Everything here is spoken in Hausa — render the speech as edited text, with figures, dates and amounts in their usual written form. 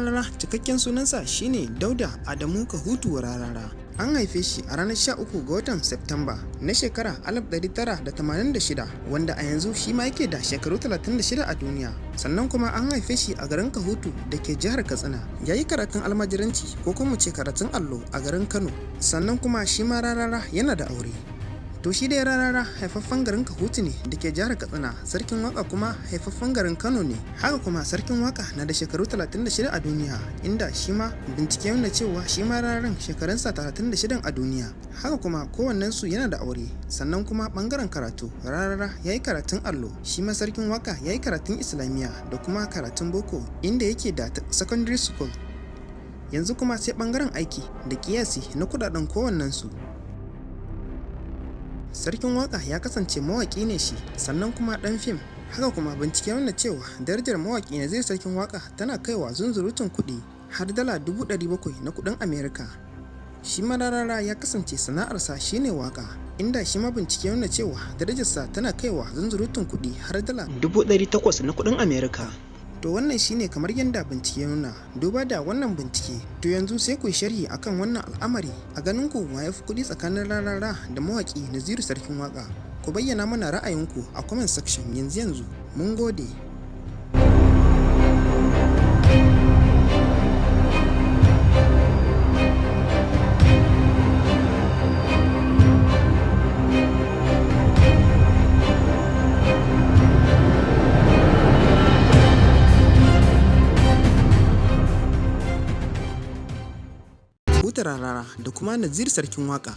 Rarara cikakken sunansa shine Dauda Adamu Kahutu Rarara. An haife shi a ranar 13 ga watan Septamba na shekara 1986, wanda a yanzu shi ma yake da shekaru 36 a duniya. Sannan kuma an haife shi a garin Kahutu da ke jihar Katsina. Ya yi karatun almajiranci, ko kuma ce karatun allo, a garin Kano. Sannan kuma shi ma Rarara yana da aure. To shi dai Rarara haifaffen garin Kahutu ne da ke jihar Katsina, Sarkin Waka kuma haifaffen garin Kano ne. Haka kuma Sarkin Waka na da shekaru 36 a duniya, inda shi ma bincike nuna cewa shi ma Rararan shekarunsa 36 a duniya. Haka kuma kowannensu yana da aure. Sannan kuma bangaren karatu, Rarara ya yi karatun allo, shi ma Sarkin Waka ya yi karatun Islamiyya da kuma karatun boko, inda yake da secondary school. Yanzu kuma sai bangaren aiki da kiyasi na kudaden kowannensu. Sarkin Waka ya kasance mawaƙi ne shi, sannan kuma ɗan fim. Haka kuma bincike nuna cewa darajar mawaƙi Naziru Sarkin Waka tana kaiwa zunzurutun kuɗi har dala 700,000 na kuɗin Amerika. Shi ma Rarara ya kasance sana'arsa shine waka, inda shi ma bincike nuna cewa darajarsa tana kaiwa zunzurutun kuɗi har dala 800,000 na kuɗin Amerika. To wannan shine kamar yadda bincike nuna. Duba da wannan bincike, to yanzu sai ku sharhi akan wannan al'amari. A ganin ku, wa ya fi kuɗi tsakanin Rarara da mawaƙi Naziru Sarkin Waka? Ku bayyana mana ra'ayinku a comment section yanzu yanzu. Mun gode. Huta Rarara da kuma Naziru Sarkin Waka.